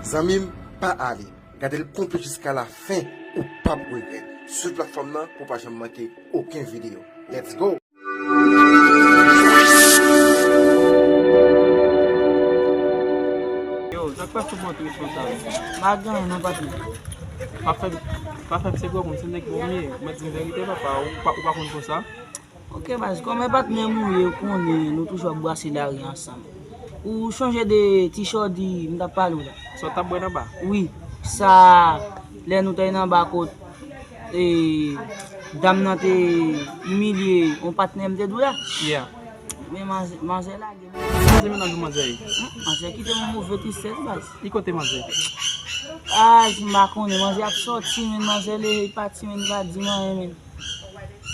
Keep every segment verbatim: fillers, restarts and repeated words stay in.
Zanmi m, pa ale. Gade l konplit jiska la fen, ou p ap regrèt. Swiv platfòm nan pou w pa janm manke okenn videyo. Let's go! Yo, sa k pase w antre konsa? M pa gen anyen non, patnè. Pa fè, pa fè m se gwo moun, se nèg bon m ye. Ou mèt di m verite, papa, ou pa, ou pa konn konsa? Ok, baz, kòman patnè m ou ye, ou konnen, nou toujou ap brase lari ansanm. Ou chonje de ti Chòdi m t ap pale w la? Sa w t ap bwè nan ba? Wi, sa, lè nou t al nan ba kot, e, dam nan te imilye yon patnè m te di w la. Yeah. Men manzè, manzè lage m. Manzè mennaj ou manzè ye? Hmm, manzè kite m yon move tristès, baz. Li kote manzè? Ah, si m pa konnen, manzè ap sòti, men manzè leve, li pati, men li pa di m anyen, men.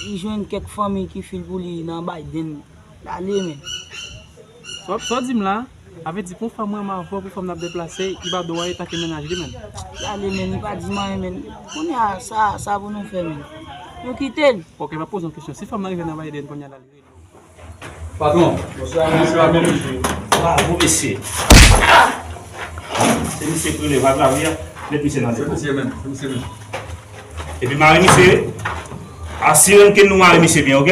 Li jwenn kèk fanmi ki fil pou li nan Biden. L ale, men. Sa w, sa w di m la, a vle di pou yon fanm renmen avè w, pou fanm nan ap deplase, li pa dwe wè tanke mennaj li, men. L ale, men, li pa di m anyen, men. Kounye a, sa, sa pou nou fè, men? Nou kite l. Ok, m ap poze yon kesyon. Si fanm nan rive nan Biden, kounye a la, li rele w. Patwon, bonswa, bonswa, mesye. Bravo, mesye. Se misye ki rele Vag Lavi a. Met misye nan depo. Se misye menm, se misye menm. Epi mare misye. Asire n ke nou mare misye byen, ok?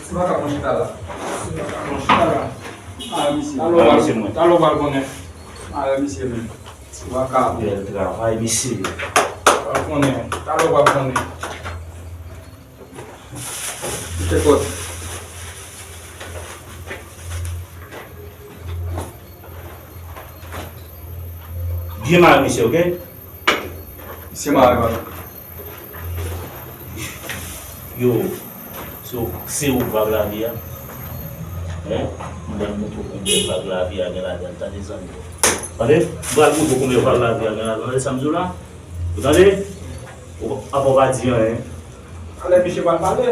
Se pa ka pran chita la. Se pa ka pran chita la. Mare misye. Talè w pral konnen. Talè w pral konnen. Mare misye menm. Se pa ka. Bèl travay, mesye. Pral konnen. Talè w pral konnen. Kite kòd. Byen mare misye, ok? Misye mare, pa. Yo, so, se ou k Vag Lavi a? Hein? M pral montre w konbyen Vag Lavi a gen ladan l, tande zanmi. Tande? M pral montre w konbyen Vag Lavi a gen ladan l, tande sa m di w la? Ou tande? Ou, apa w pa di anyen? Alè, misye pral pale.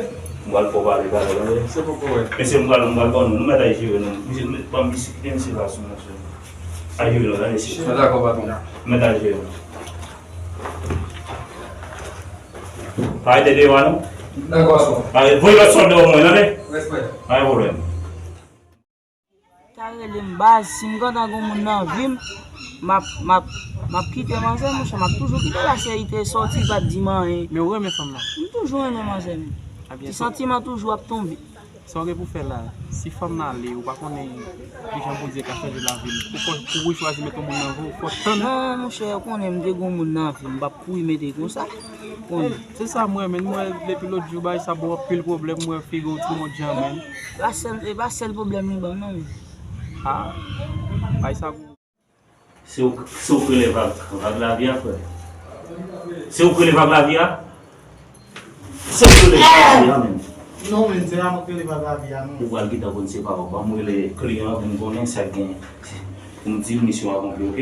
M pral fè w pale talè, tande? Se poko wè. Mesye, m pral, m pral ban nou. Nou mèt al jere nou. Mesye, ban m bisikit, kite misye pase sou mwen, mesye. Al jere nou, tande, mesye. Mwen dakò, patwon. Mèt al jere nou. Pa rete deyò a, non. Dakò, patwon. Pa rete, voye lòt sòlda o mwen, tande? Respè. Pa gen pwoblèm. Ta rele m baz, si m gentan gen moun nan vi m, m ap, m ap, m ap kite manzè, monchè, m ap toujou kite l, paske li te sòti, li pa t di m anyen. Men ou renmen fanm nan? M toujou renmen manzè, men. Ti santiman toujou ap tonbe. Sa w gen pou fè la, si fanm nan ale, ou pa konnen kijan Bondye ka chanje lavi l. Pou, pou, pou ou chwazi met yon moun nan vi w, fò w tann. Non, monchè, ou konnen m te gen yon moun nan vi m, m p ap kouri mete l konsa. Konnen. Se sa m wè, men m wè depi lòt jou bagay sa ba w anpil pwoblèm, m wè figi w timoun djanmen. E pa sèl, e pa sèl pwoblèm li ban m non, men. Ah, bay sa gou. Se ou, se ou k rele Vag, Vag Lavi a, frè? Se ou k rele Vag Lavi a? Se ou k rele Vag Lavi a, menm? Non, men, se pa mwen k rele Vag Lavi a, non. Ou pral gentan konn se pa w. Ban m rele kliyan an pou m konnen sa k gen. Pou m di l misyon akonpli, ok?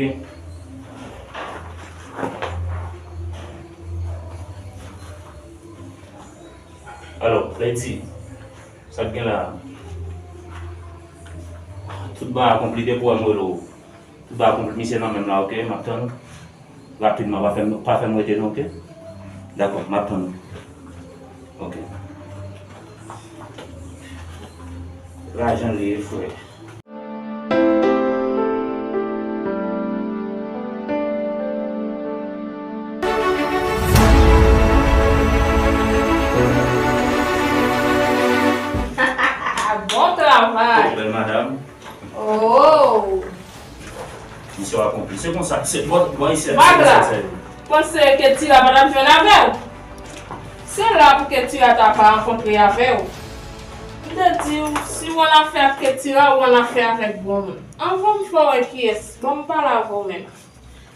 Alò, Lady, sa k gen la? Tout bagay akonpli, depi w wè m rele w. Tout bagay akonpli, misye nan men m la, ok? M ap tann ou. Rapidman, pa fè m, pa fè m rete non, ok? Dakò, m ap tann ou. Ok. Lajan li ye, frè. Bon travay. Bèl madanm. Oh. Misyon akonpli. Se konsa, se bò, bò isi a, se konsa sa ye. Panse Ketira pa t ap jwenn avè w? Se la pou Ketira ta pa rankontre avè w. M te di w, si w annafè ak Ketira, ou annafè avèk bon moun. Anvan m fè w wè kiyès, ban m pale avè w menm.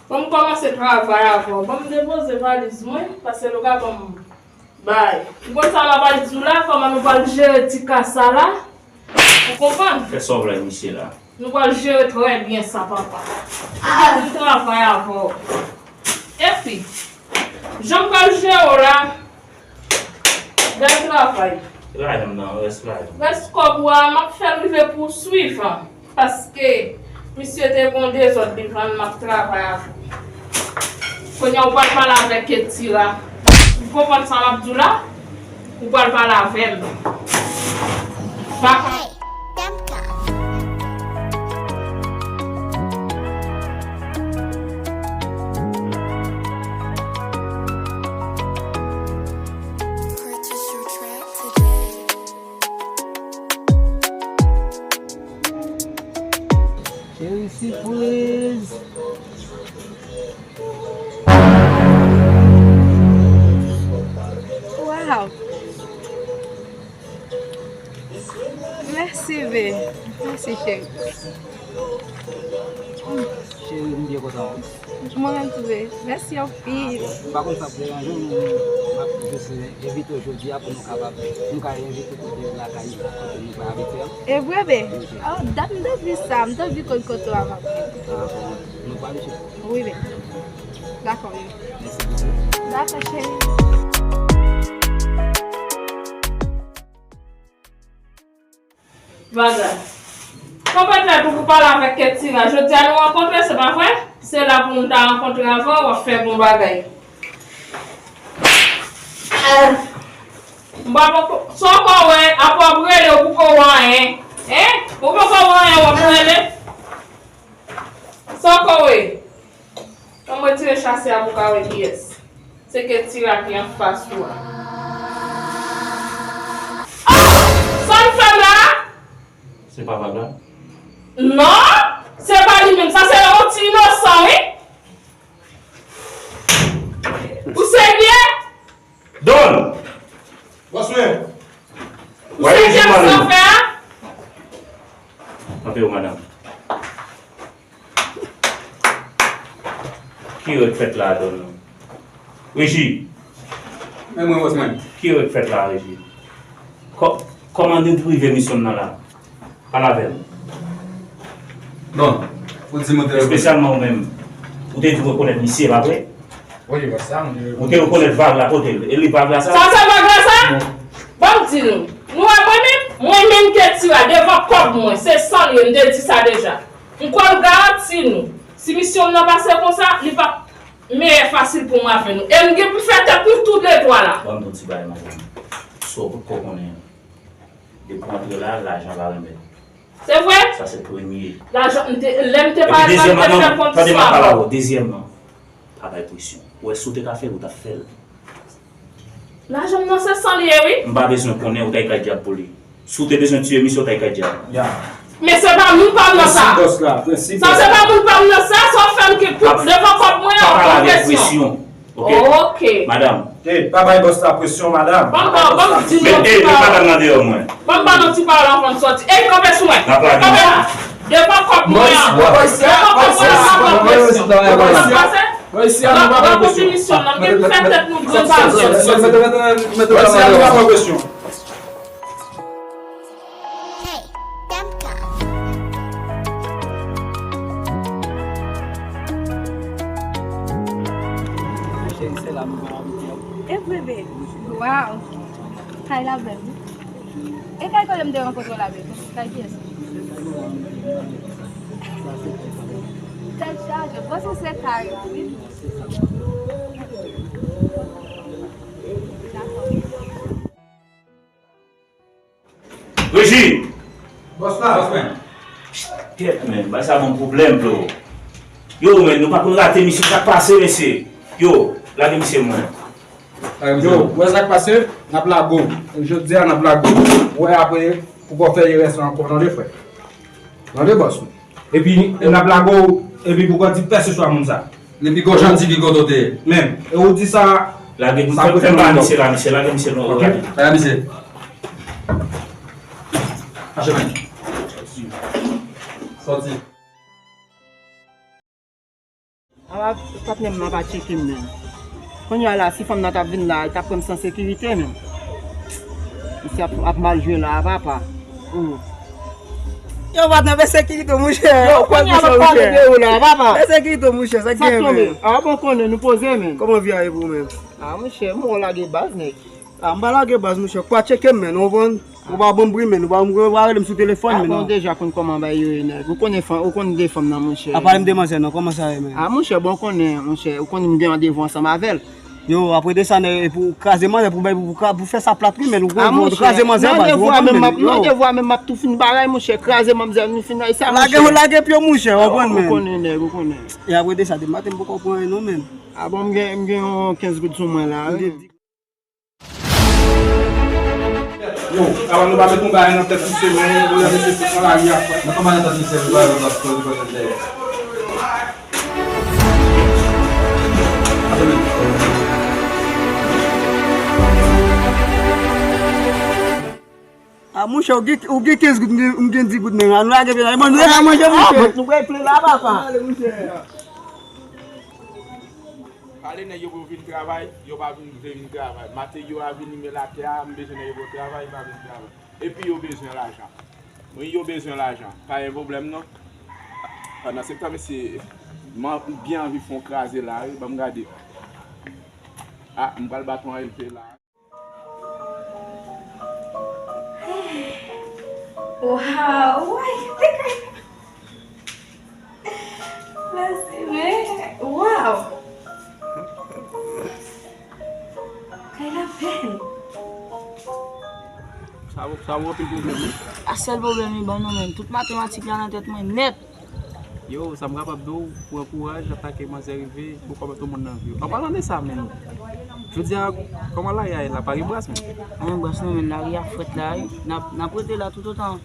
Ban m kòmanse travay avè w. Ban m depoze valiz mwen, paske nou ka ban m bay. Ou konn sa m ap al di w la, kòman nou pral jere ti ka sa la? Ou konprann? Fè sa w vle ak misye la. Nou pral jere trè byen sa, papa. Ann travay avè w. Epi, jan m pral jere w la, bèl travay. Lajan m nan, rès lajan m. Rès kòb ou a, m ap fè l rive pou w swivan. Paske misye te gon dezòd li vann, m ap travay avè w. Kounye a ou pral pale avèk Ketira. Ou konprann sa m ap di w la? Ou pral pale avè m. Baka. Hey, Damka. Cheri sipriz. Wow! Mèsi, be. Mèsi, cheri. Cheri, m byen kontan, wi. Mwen menm tou, be. Mèsi anpil. M pa konn sa k deranje w, men m ap jis envite w jodi a pou nou kapab, nou ka envite kote lakay nou, kote nou pa abitye a. E vre, be? Wi, cheri. Oh, dat m te di sa, m te di kote, kote w ap abitye. Ah, bon, nou pale, cheri. Wi, be. Dakò, be. Mèsi bokou. Dakò, cheri. Bagay. Konpèt la pou pale avèk kèk tira. Jodi a nou rankontre, se pa vre? Se la pou nou ta rankontre avè w, w ap fè bon bagay. M pa poko, sa w poko wè, apre w ap rele, w poko wè anyen. Hein? Ou poko wè anyen, w ap rele? Sa w poko wè? Ann retire chase a pou ka wè kiyès. Se ke tira ki anfas ou a. Ah! Sa l fè m la? Se pa vag la? Non! Se pa li menm. Sa se yon ti inosan, wi. Ou serye? Don! Bòs mwen! Ou serye ak sa w fè a? Kanpe w, madanm. Ki erè k fèt la, Don? Reji! Men mwen, bòs mwen. Ki erè k fèt la, Reji? Kò-, kòman nou rive misyon nan la? Pale avè m. Bon, pou di mwen te... Espesyalman ou menm. Ou te di w rekonèt misye, pa vre? Wi, bòs, sa, mwen te... Ou te rekonèt vag la kote l? E li vag la sa? Sa se vag la sa? Bon. Ban m di nou. Nou wè mwen menm? Mwen menm ke tira devan kòb mwen. Se san l ye, m te di sa deja. M kwè m garanti nou. Si misyon m nan pase konsa, li p ap meyè fasil pou mwen avè nou. E m gen pou fè tèt nou toulètwa la. Ban m di w ti bagay, madanm. Sa w potko konnen an. Depi w antre la, lajan pa renmen. Se vre? Sa se premye. Lajan, m te, lè m te pale, m te fè kont sa. Epi dezyèmman, non, tande m ap pale avè w. Dezyèmman, pa bay presyon. Ou wè, si w te ka fè l, ou t ap fè l. Lajan m nan se san l ye, wi. M pa bezwen konnen, ou t ay kay dyab pou li. Si w te bezwen tiye misye, ou t ay kay dyab. Ya. Men se pa moun pa m nan sa. Prensip bòs la, prensip bòs la. Sa se pa moun pa m nan sa, sa w fè m ki pou devan kòb mwen an, pa pale avè presyon. Ok. Ok. Madanm. Ey, pa bay bòs la presyon, madanm. Ban m, ban m di nou ti pawòl. Met madanm nan deyò mwen. Ban m ba nou ti pawòl anvan n sòti. Ey, kanpe sou mwen. Kanpe la. Devan kòb mwen an. Devan kòb mwen an, pa pran presyon. Bò isi a, nou pa pran presyon. Bò isi a, nou pa pran presyon. N ap gen pou fè tèt nou grenn pa grenn. Bò isi a, nou pa pran presyon. Hey, Damka. Cheri, se la nou pral abite. E vre, baby. Wow. Kay la bèl, wi. E kay kote m te rankontre w la, baby? Kay kiyès? Tèt chaje. Bon, se, se kay ou, wi. Dakò. Reji! Bòs la, bòs mwen. Kèt, men, bagay sa ban m pwoblèm, bro. Yo, men, nou pa konn rate misye, sa k pase, mesye? Yo, lage misye mwen. Yo, ou wè sa k pase? N ap lage w. Jodi a, n ap lage w. Ou wè apre, pou w fè erè sa ankò, tande, frè. Tande, bòs mwen. Epi, n ap lage w, epi pou w di pèseswa moun sa. Li pi gwo jan di ki kote w te ye. Men, e ou di sa, lage m, sa fè m ba misye la, misye, lage misye non, ok? Lage misye. Mache men. Sòti. Ala, patnè m nan pa tcheke m, men. Kounye a la, si fanm nan t ap vin la, li t ap pran m san sekirite, men. Misye ap, ap mal jwe la, papa. Oh. Yo, patnè, men sekirite, monchè. Yo, kounye a, m ap pale de ou la, papa. Men sekirite, monchè, sa k genyen, men? A, bon, konnen, nou poze, men. Kòman vi a ye pou ou menm? A, monchè, m wè w lage baz, nèg. A, m pa lage baz, monchè. Kwa tcheke m, men, ou konprann? Ou pa ban m bri, men. Ou pa, ou pa rele m sou telefòn, men, non. A, bon, deja konn kòman bagay yo ye, nèg. Ou konnen fanm, ou konn de fanm nan, monchè. A, pale m de manzè, non. Kòman sa ye, men? A, monchè, bon, konnen, monchè. Ou konnen m gen randevou ansanm avè l. Yo, apre de sa, nèg, e pou kraze manzè, pou bay, pou, pou, pou fè sa plat, wi, men ou konn kraze manzè, baz, ou konprann, men. Nan devwa menm, m ap tou fin bagay, monchè, kraze manzè, nou fin ay sa, monchè. Lage, lage pye w, monchè, ou konprann, men. Ou konnen, nèg, ou konnen. E apre de sa, depi maten, m poko pran anyen, non, men. A bon, m gen, m gen yon kenz goud sou mwen la, wi. Yo, avan nou pa met yon bagay nan tèt misye, men, pou lè misye sot nan lari a, frè. Nan kòman nan tèt misye, pou bagay nan tèt misye, pou bagay nan tèt misye. A, monchè, ou gen, ou gen kenz goud, m gen, m gen dis goud, men nou lage pye la, nou lage manje, monchè. Nou pral plen la, papa. Ale, monchè. Pale nèg yo pou yo vin travay, yo pa vin, vle vin travay. Materyo a vini, men latè a, m bezwen nèg yo pou yo travay, yo pa vin travay. Epi yo bezwen lajan. Wi, yo bezwen lajan. Pa gen pwoblèm, non. Pandan se tan, mesye, m an-, m byen anvi fè yon kraze la, wi, ban m gade. A, m pral bat yon L P la. Waw, woy. Mèsi, men, waw. Kay la bèl. Sa, sa ou anpil pwoblèm, wi. A sèl pwoblèm li ban nou, men tout matematik la nan tèt mwen nèt. Yo, sa m kapab di w, pran kouraj, atake manzè rive, pou kòman tout moun nan vi w. An palan de sa menm, jodi a, kòman lari a ye la, pa gen bras menm? Pa gen bras non, men lari a frèt la, wi. N ap, n ap rete la toutotan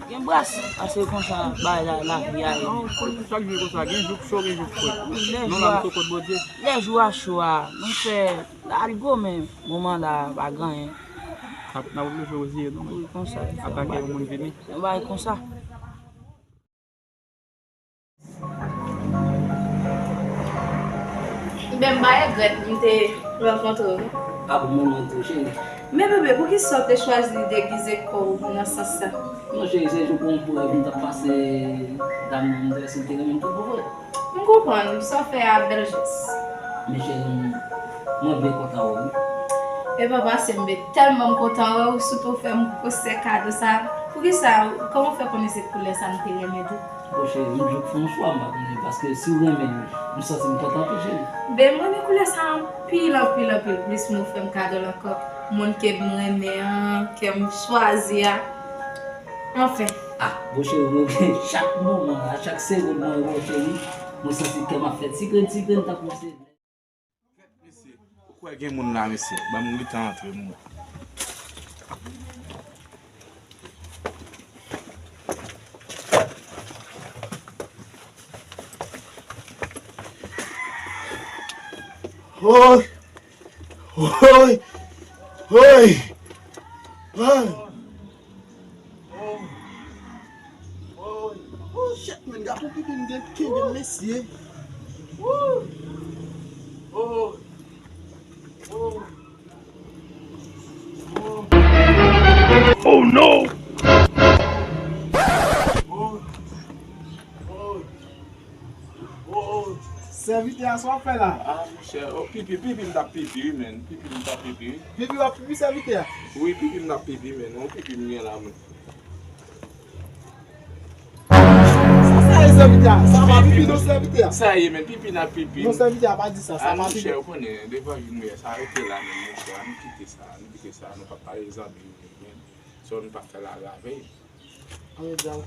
gen bras, paske konsa, bagay la, lavi a ye. Non, chak jou e konsa, gen jou k cho, gen jou k frèt. Non, la, nou sou kont Bondye. Lè jou a cho a, nou fè algo, men moman la, pa gen anyen. N ap, n ap oblije oze, non, men. Wi, konsa. Atake yon moun vini. Yon bagay konsa. Menm pa regrèt m te rankontre w. A bon, mwen menm tou, cheri. Men bebe, poukisa w te chwazi degize kò w nan sans sa? Non, cheri, se jou pou, pou m t ap pase dam nan, m te wè si l te renmen m tout bon vre. M konprann, sa w fè a bèl jès. Men cheri, m, mwen byen kontan wè w, wi. E pa pase, m byen tèlman m kontan wè w, sitou w fè m gwosè kado sa. Poukisa, kòman w fè konnen se koulè sa m te renmen tou? Bon, cheri, m jis fè yon chwa, m pa konnen, paske si w renmen l, m santi m kontan tou, cheri. Ben, m renmen koulè sa anpil, anpil, anpil. Plis m ofè m kado l ankò. Moun ke m renmen an, ke m chwazi a. Anfen. Ah, bon, cheri, mwen, chak moman, a chak segonn mwen wè w, cheri, mwen santi kè m ap fè ti grenn, ti grenn, tankou se Mesye, ou kwè gen moun la, mesye? Ban m gentan antre, m wè. Woy! Woy! Woy! Woy! Oh! Oh! Oh, shit, man, gad pou pipi m gen kenbe, mesye. Woo! Oh! Oh! Oh! Oh, no! Oh! Oh! Oh! Sèvitè a, sa w ap fè la? Ah, monchè, oh, pipi, pipi m t ap pipi, wi, men. Pipi m t ap pipi, wi. Pipi w ap pipi, sèvitè a? Wi, pipi m t ap pipi, men. Oh, pipi m gen la, men. Sa, sa ye, sèvitè a? Sa pa pipi, non, sèvitè a. Sa ye, men, pipi n ap pipi. Non, sèvitè a, pa di sa, sa pa pipi. Ah, monchè, ou konnen, devan jou nou ye, sa rete la, men, monchè, ann kite sa, ann kite sa, nou p ap pale zanmi, men, so nou p ap fè la avè. Ann di a.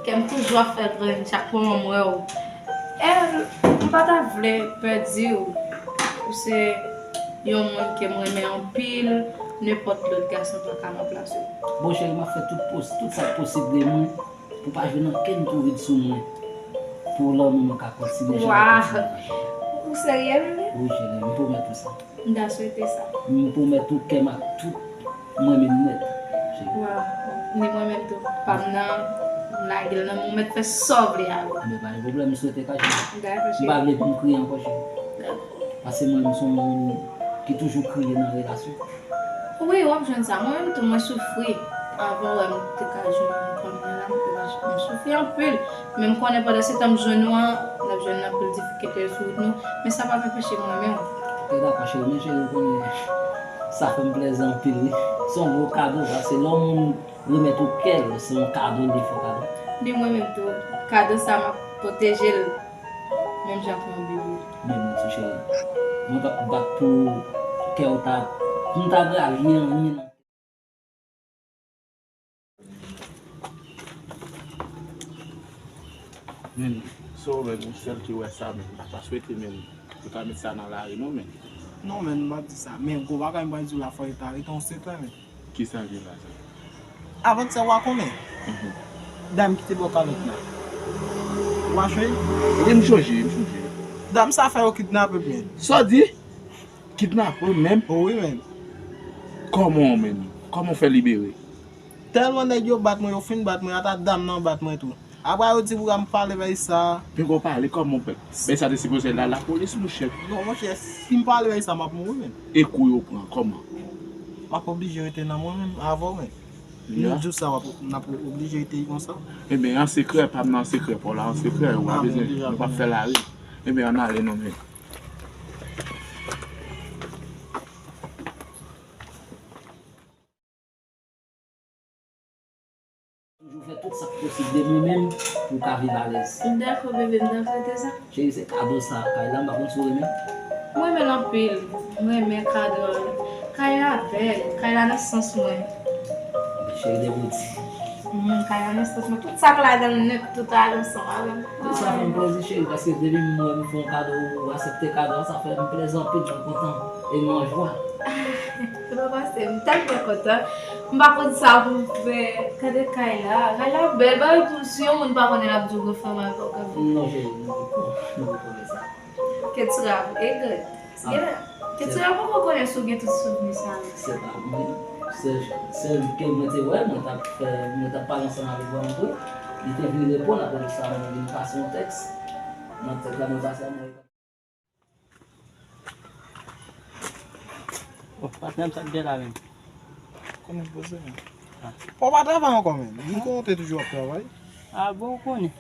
Kè m toujou ap fè grenn chak moman m wè w. E m pa ta vle pèdi w. Ou se yon moun ke m renmen anpil, nenpòt lòt gason pa ka ranplase w. Bon, cheri, m ap fè tout pos-, tout sa k posib de mwen pou pa jwenn ankenn tou vid sou mwen. Pou lanmou nou ka kontinye, cheri. Waw! Ou serye, bebe? Wi, cheri, m pwomèt ou sa. M ta swete sa. M pwomèt ou kè m ak tout mwen menm nèt. Waw, ni mwen menm tou. Pa m nan, m lage l nan men w, mèt fè sa w vle avè l. Men pa gen pwoblèm, m swete ka jwenn. Dakò, cheri. M pa vle pou m kriye ankò, cheri. Dakò. Paske mwen menm se yon moun ki toujou kriye nan relasyon. Wi, w ap jwenn sa. Mwen menm tou, mwen soufri. Avan w wè m te ka jwenn yon fanm nan la, m te ka, m soufri anpil. Men m konnen pandan se tan m jwenn ou an, n ap jwenn anpil difikilte sou wout nou. Men sa p ap anpeche m renmen w. Ok, dakò, cheri, men cheri, ou konnen sa fè m plezi anpil, wi. Se yon gwo kado, paske lè yon moun remèt ou kè l, se yon kado li fè w kado. Ni mwen menm tou, kado sa m ap pwoteje l menm jan ak yon bebe. Men mwen tou, cheri. Mwen p ap bat pou kè w ta, pou m ta vle al gen anyen nan. Men, so, men, ou sèl ki wè sa, men, m pa ta swete, men, yo ta met sa nan lari, non, men. Non, men, m p ap di sa. Men, gwo bagay m pral di w la, fò l ta rete yon sekrè, men. Kisa l gen la, sa? Avan sa, w a konnen. Mhm. Dam ki te bò kalòt la. W a chwe? Wi, m chonje, m chonje. Dam sa fè yo kidnape m, men. Sa w di? Kidnape w menm? O wi, men. Kòman w menm? Kòman w fè libere? Tèlman nèg yo bat mwen, yo fin bat mwen, ata dam nan bat mwen tou. Apre yo di pou m pale bay sa. Pinga w pale kòman w pè. Men sa te sipoze la lapolis, monchè. Non, monchè, si m pale bay sa, m ap mouri menm. E kou yo pran, kòman? M ap oblije rete nan mwen menm, avè w menm. Nou di w sa, w ap, n ap oblije rete konsa. Ebyen, an sekrè, pa m nan sekrè, pa w la an sekrè, ou pa bezwen, nou p ap fè lari. Ebyen, ann ale non, men. Toujou fè tout sa k posib de mwen menm pou w ka viv alèz. Dakò, bebe, m t ap swete sa. Cheri, se kado sa, kay la, m pa konn si w renmen. M renmen l anpil. M renmen kado a. Kay la bèl. Kay la nan sans mwen. Cheri, de bouti. Hmm, kay la nan sans mwen. Tout sa k ladan l nèt, tout ale ansanm avè m. Tout sa fè m plezi, cheri, paske depi m wè m fè yon kado, ou aksepte kado a, sa fè m plezi anpil, mwen kontan. E m an jwa. Se pa pase, m tèlman kontan. M pa konn sa pou m fè. Gade kay la. Kay la bèl. Bagay pou si yon moun pa konnen l ap di w gen fanm avè w kanmenm. Non, cheri, nou pou, nou pou konnen sa. Kèt sou la, e gad. Kèt sou la poko konnen si w gen tout souvni sa yo. Se pa mwen. Sèl, sèl ke mwen te wè, mwen t ap fè, mwen t ap pale ansanm avèk Bònonk wi. Li te vin reponn, apre sa, mwen vin pase yon tèks. Nan tèks la, mwen pase a mwen. Oh, patnè m, sa k gen la menm? Konnen poze menm. Ah. Ou pa travay ankò menm. Ou konnen w te toujou ap travay. Ah bon, ou konnen.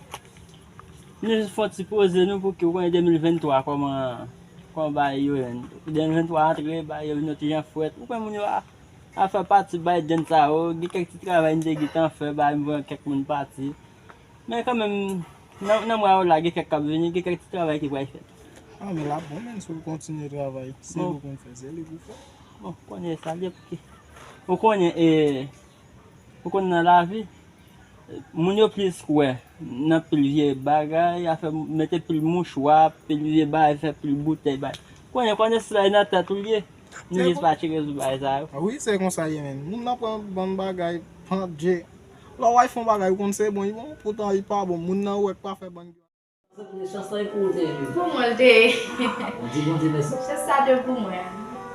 Nou jis fè yon ti poze nou pou ki ou konnen de mil venntwa kòman, kòman bagay yo ye. De mil venntwa antre, bagay yo vin yon ti jan frèt. Ou konnen moun yo a, a fè pati bay djèn sa yo. Gen kèk ti travay m te gentan fè, bagay m voye kèk moun pati. Men kanmenm, nan, nan mwa yo la, gen kèk k ap vini, gen kèk ti travay ki pral fèt. Ah, men l ap bon, menm si w kontinye travay. Se li w konn fè, se li pou fè. Bon, konnen sa, li pou ki. Ou konnen, e, ou konnen nan lavi, moun yo plis kwè nan pil vye bagay, afè mete pil mouchwa, pil vye bagay, fè pil boutèy, bagay. Konnen, konnen sila nan tèt ou l ye. Nou jis pa tcheke sou bagay sa yo. Ah wi, se konsa ye menm. Moun nan pran bann bagay, pandje. Lè w wè l fè yon bagay, ou konn se bon, li bon, poutan li pa bon. Moun nan wè k pa fè bann. Chans lan e pou ou te ye. Pou mwen l te ye. Bon, di Bondye mèsi. Chans sa te pou mwen.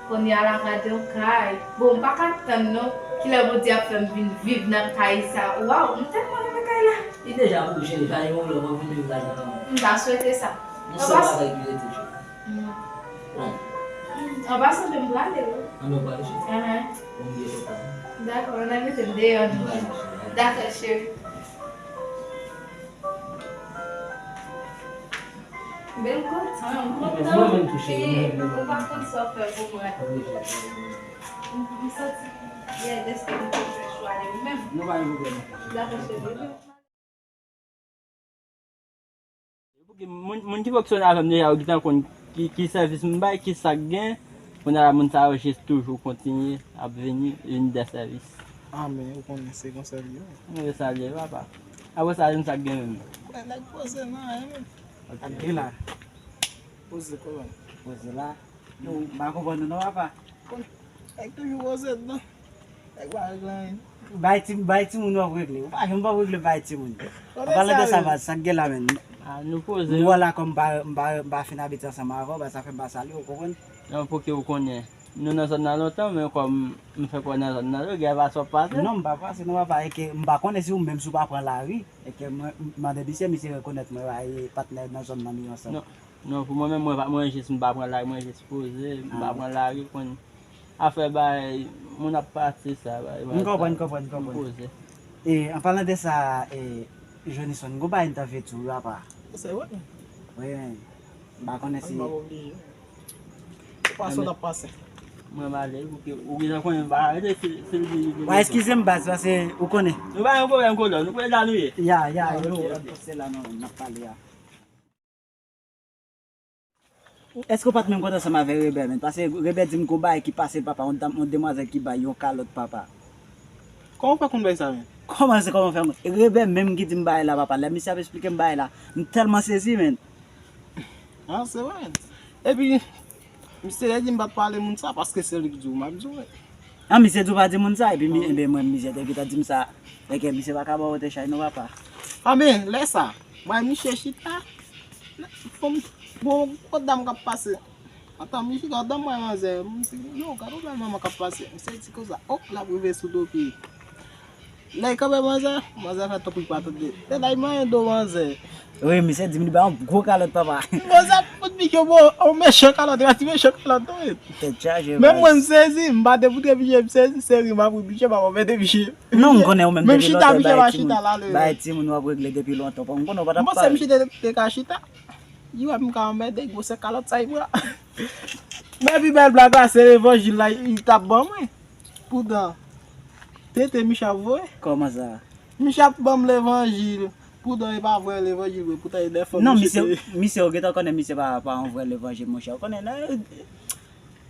Kounye a la m rate yon kay. Bon, m pa ka tann non. Kilè Bondye ap fè m vin viv nan kay sa? Waw, m tèlman renmen kay la. Li deja pou ou, cheri, pa gen pwoblèm, w ap vin viv ladan kanmenm. M ta swete sa. Yon sèl bagay ki rete, cheri. Non. An pasan, m prale wi. An nou prale, cheri? Ahan. Bon, m gen kontan. Dakò, ann al mete m deyò nou. M prale, cheri. Dakò, cheri. Ben, m kontan, m kontan. Mwen menm tou, cheri, mwen menm. Ou pa konn sa w fè pou mwen. M, m santi fyè dèske m te jwenn chwa de ou menm. Nou pa gen pwoblèm ankò, cheri. Dakò, cheri. Pou ki moun, moun ki fonksyone avè m deja, yo gentan konn ki, ki sèvis m bay, ki sa k gen. Kounye a la, moun sa yo jis toujou kontinye ap vini, vin dèsèvis. Amen, ou konnen se konsa l ye. Wi, se sa l ye, papa. Apre sa, nou sa k gen menm? Mwen nèg poze nan anyen menm. Ok. Ap gen la. Poze kòman? Poze la. Nou, m pa konprann nou non, papa. Nèg toujou poze nan. Nèg pa regle anyen. Bay ti, bay timoun w ap regle. Ou pa janm p ap regle bay timoun. An palan de sa, baz, sa k gen la menm? Ah, nou poze. M wè la kòm m pa, m pa, m pa fin abitye ansanm avè w, baz, sa fè m pa salye w, ou konprann? Non, pou ki ou konnen. Nou nan zòn nan lontan, men kòm m fèk wè nan zòn nan, yo gen fason w ap pase. Non, m pa pase, non, papa, e ke m pa konnen si ou menm si w pa pran lari, e ke mwen, m mande misye, misye rekonèt mwen, e patnè nan zòn nan nou ye ansanm. Non, non, pou mwen menm, mwen pa, mwen jis, m pa pran lari, mwen jis poze, m pa pran lari, konn afè bay, moun ap pase sa, bay, bay sa. M konprann, m konprann, m konprann. M poze. E, an palan de sa, e, Jonison, gon bagay m t anvi di w, papa. Se vre? Wi, men, m pa konnen si. M pa oblije. Se pa sa n ap pase. Mwen m ale, ou, ou gentan konnen m pa rete, se, se li ki. Wa, eskize m, baz, paske ou konnen. Nou pa gen pwoblèm, kolòn, nou konnen la nou ye. Ya, ya, nou, se la nou, n ap pale a. Èske w pa t menm kontan ansanm avè Rebè, menn? Paske Rebè di m gon bagay ki pase l, papa, yon dam, yon demwazèl ki bay yon kalòt, papa. Kòman w fè konn bagay sa, menn? Kòman se kòman w fè konn? Rebè menm ki di m bagay la, papa. Lè misye ap esplike m bagay la, m tèlman sezi, menn. Ah, se vre, menn. Epi, Misye te di m pa t pale moun sa paske se li k di w m ap di w. An, misye di w pa di moun sa, epi mi, enben mwen, misye te gentan di m sa. Enke misye pa ka ba w wote chay non, papa. Anben, lè sa, mwen misye chita, fò m, bon, gwo dam k ap pase. Antan misye chita, antan mwen manzè, m di, yo, gade yon bèl manman k ap pase. Misye di konsa, o, l ap rive sou do pye. Lè l kanpe manzè, manzè fè tankou l pa tande. Te la, l manyen do manzè. Wi, misye di m li ba yon gwo kalòt, papa. Manzè fout pike yon bon, yon mechan kalòt, yon ti mechan kalòt, wi. Tèt chaje, baz. Menm mwen, m sezi, m pa te pou te pike, m sezi, se ri, m ap ri, pike, m ap anmède pike. Non, m konnen ou menm depi lontan, bay timoun, bay timoun w ap regle depi lontan. M konnen ou pa t ap pale. M panse misye te, te ka chita. Li wè m ka anmède, gwosè kalòt sa, li pran. Men pi bèl blag la, se levanjil la, li t ap ban mwen. Poutan, tete misye ap voye. Kòman sa? Misye ap ban m levanjil. Poutan, e pa vrè levanjil vre. Poutan, e dèfò misye te. Non, misye, misye, ou gentan konnen misye pa, pa yon vrè levanjil, monchè. Ou konnen, nan,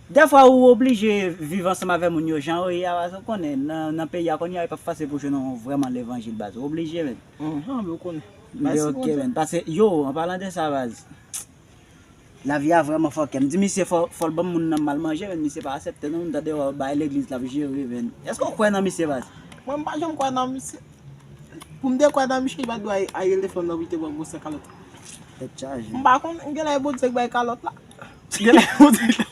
dèfwa, ou oblije viv ansanm avè moun yo jan yo ye a, paske ou konnen, nan, nan peyi a, kounye a, e pa fasil pou jwenn yon vrèman levanjil, baz. Ou oblije, menm. Anhan, men ou konnen. Men oke, menm. Paske, yo, an palan de sa, baz, lavi a vrèman fòkè. M di misye fò, fò l ban m moun nan m al manje, men misye pa aksepte non, m tande w bay legliz l ap jere, men. Èske w kwè nan misye, baz? Mwen, m pa janm kwè nan misye. Pou m te kwè nan misye, li pa t dwe al rele fanm nan pou li te pran gwosè kalòt. Tèt chaje. M pa konn, genlè e Bondye k bay kalòt la. Genlè e Bondye k bay.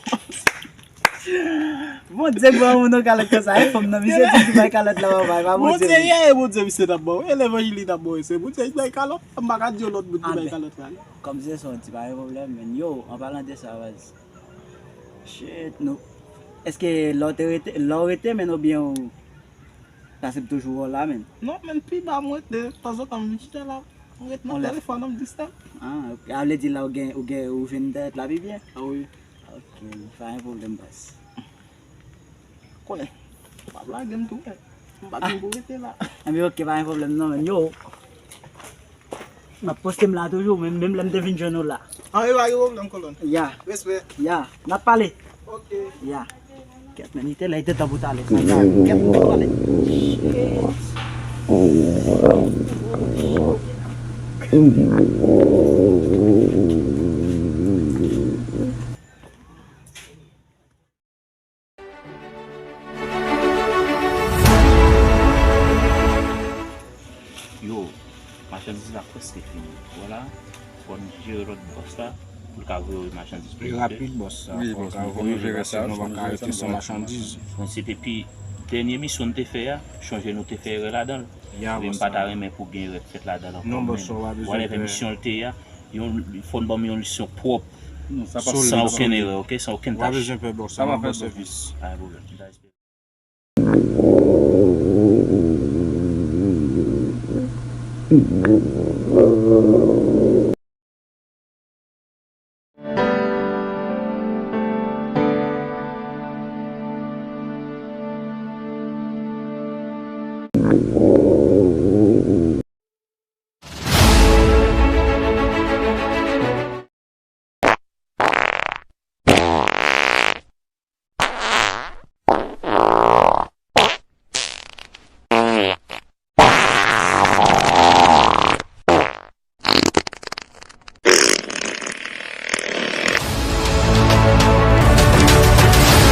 Bondye k ban moun nan kalòt konsa, e fanm nan, misye di ki bay kalòt la, papa, e pa Bondye. Bondye, e Bondye misye t ap ba w, e levanjil li t ap ba w, se Bondye ki bay kalòt, m pa ka di yon lòt moun ki bay kalòt la. Kòm se sa w di, pa gen pwoblèm, men yo, an palan de sa, baz. Shit, nou. Èske lè w te rete, lè w rete, men oubyen ou pase m toujou wè w la, men? Non, men pi ba mwen rete, tanzantan m vin chita la, m ret nan telefòn nan, m distè. Ah, ok. A vle di la ou gen, ou gen, ou jwenn entènèt la pi byen? Ah wi. Ok, pa gen pwoblèm, baz. Konnen. M ap lage m tou, men. M pa gen pou rete la. Enben, ok, pa gen pwoblèm non, men yo. M ap poste m la toujou, men menm lè m te vin jwenn ou la. Anben, pa gen pwoblèm, kolòn. Ya. Respè. Ya. N ap pale. Ok. Ya. Kèt, men, li te lè, li te tan pou t ale. Sa, ya. Kèt, nou te pale. Shit. Yo, machandiz la prèske fini. Vwala, fò n jere lòt bòs la pou l ka voye machandiz pou nou. Li rapid, bòs la. Wi, bòs, nou jere sa, nou pa ka rete san machandiz. Bon, se te pi dènye misyon n te fè a, chonje nou te fè erè ladan l. Ya, bòs. Men m pa ta renmen pou gen erè k fèt ladan l ankò. Non, bòs, ou pa bezwen pè. Whatever misyon l te ye a, yon, fò n ban m yon misyon pwòp. San okenn erè, ok? San okenn tach. Ou pa bezwen pè, bòs. Sa va fè sèvis. Pa gen pwoblèm. M ta espere. Yo, m ap poste m la toujou, men m, m ap lage m tou, men. M pa gen pwoblèm non, men yo. An palan de sa, baz. Shit, nou. Èske lè w te rete, lè w rete, men oubyen ou pase m toujou wè w la, men? Non, bòs, ou pa bezwen pè, bòs. Sa va fè sèvis. Pa gen pwoblèm. M ta espere.